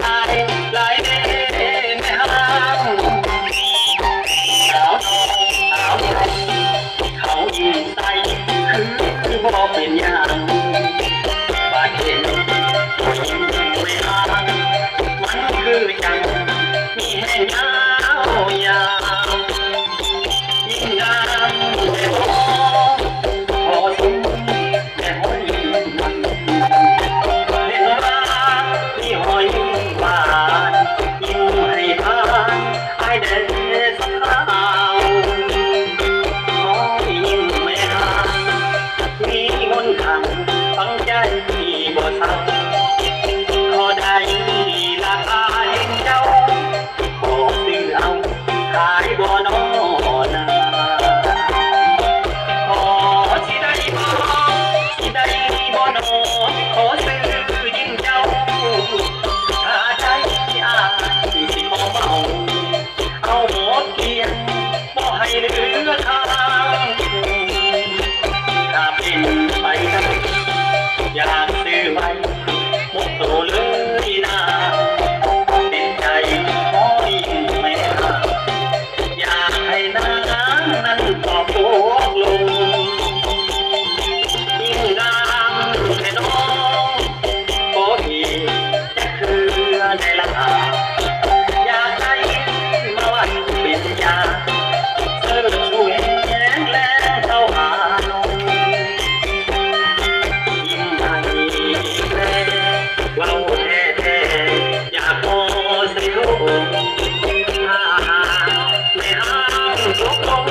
ສາຍຫຼາຍເດ້ແມ່ຮ້າງ ສາວນ້ອຍສາວໃຫຍ່ ເຂົາຍິງໃສ່ຄືບໍ່ເປັນຫຍັງ ບາດເຫັນຜູ້ຍິງແມ່ຮ້າງ ມັນຄືຈັ່ງມີແຮງຍາວຢາວ ຍິງງາມແທ້ພໍ ຂໍຊົມແຕ່ຮອຍຍິ້ມ ເຫັນວ່າມີຮອຍຍິ້ມຫວານ ຍິ້ມໃຫ້ຜ່ານ ອ້າຍແດ່ສາວ ຂໍຍິ້ມແມ່ຮ້າງ ມີມົນຄັງ ຝັງໃຈບໍ່ເຊົາ ຂໍໄດ້ລາຄາຍິ້ມເຈົ້າ ຂໍຊື້ເອົາ ຂາຍບໍ່ນໍນາ ຂໍຊິໄດ້ບໍ່ ຊິໄດ້ບໍ່ນໍ ຂໍຊື້ຍິ້ມເຈົ້າ ຖ້າໄດ້ອ້າຍຊິຂໍເໝົາ ເອົາໝົດກ້ຽງ ບໍ່ໃຫ້ເຫຼືອຄ້າງ ຖ້າເປັນໄປໄດ້ ຢາກຊື້ໄວ້ໝົດໂຕເລີຍນາ ຕິດໃຈຂໍຍິ້ມແມ່ນາ ຢາກໃຫ້ນາງນັ້ນຕອບຕົກລົງ ຍິງງາມແທ້ນ້ອງ ຂໍອີກຈັກເທື່ອໄດ້ລະ ຢາກໄດ້ມາໄວ້ເປັນຍາ ເຊີນຊູແຮງແລງເຂົ້າຫານ້ອງ ຍິ້ມໃຫ້ແດ່ ເວົ້າແທ້ໆ ຢາກຂໍໃສ່ໂລ ຖ້າຫາກແມ່ຮ້າງຕົກລົງ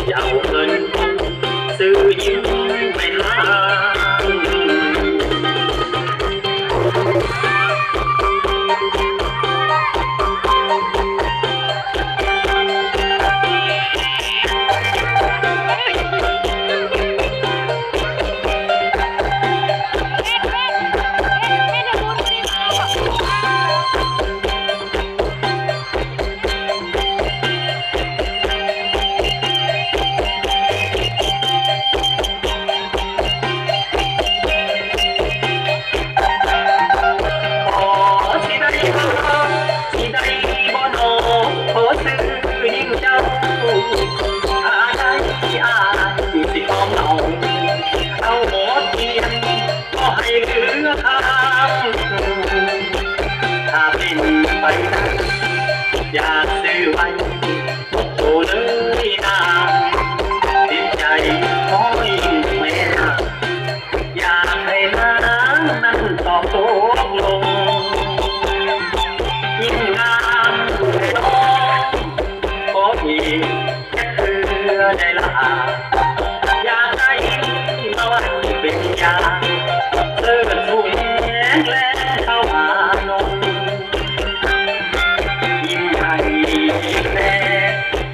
ເຈົ້າເອີ້ນຄົງ ຊື້ຍິ້ມໄປຫາ ຂໍຊິໄດ້ບໍ່ ຊິໄດ້ບໍ່ນໍ ຂໍຊື້ຍິ້ມເຈົ້າ ຖ້າໄດ້ອ້າຍຊິຂໍເໝົາ ເອົາໝົດກ້ຽງ ບໍ່ໃຫ້ເຫຼືອຄ້າງ ຖ້າເປັນໄປໄດ້ ຢາກຊື້ໄວ້ໝົດໂຕເລີຍນາ ຕິດໃຈຂໍຍິ້ມແມ່ນາ ຢາກໃຫ້ນາງນັ້ນຕອບຕົກລົງ ຍິ້ມງາມແທ້ນ້ອງ ຂໍອີກ ຈັກເທື່ອໄດ້ລະ ຢາກໄດ້ມາໄວ້ເປັນຍາ ເຊີນຊູແຮງແລງເຂົ້າຫານ້ອງ ຍິ້ມໃຫ້ແດ່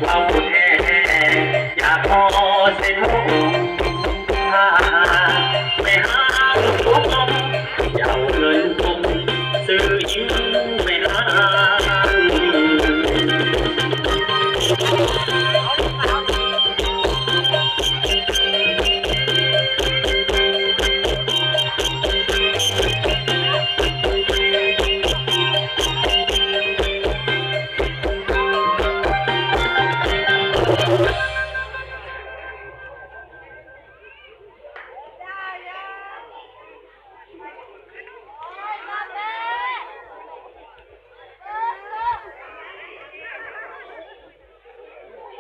ເວົ້າແທ້ໆ ຢາກຂໍເສັ້ນຫົວ ຖ້າຫາກແມ່ຮ້າງຕົກລົງ ເຈົ້າເງິນຄົງ ຊື້ຍິ້ມແມ່ຮ້າງ.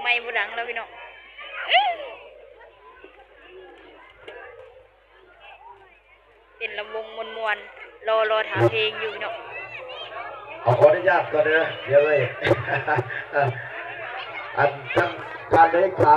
ໄມບໍ່ດັງແລ້ວພີ່ນ້ອງ ເປັນລຳວົງມ່ວນໆ ລໍ ລໍຖ້າເພງຢູ່ພີ່ນ້ອງ ຂໍ ຂໍອະນຸຍາດກ່ອນເດີ ດຽວເອີຍ ອັນທ່ານ ທ່ານເລຂາ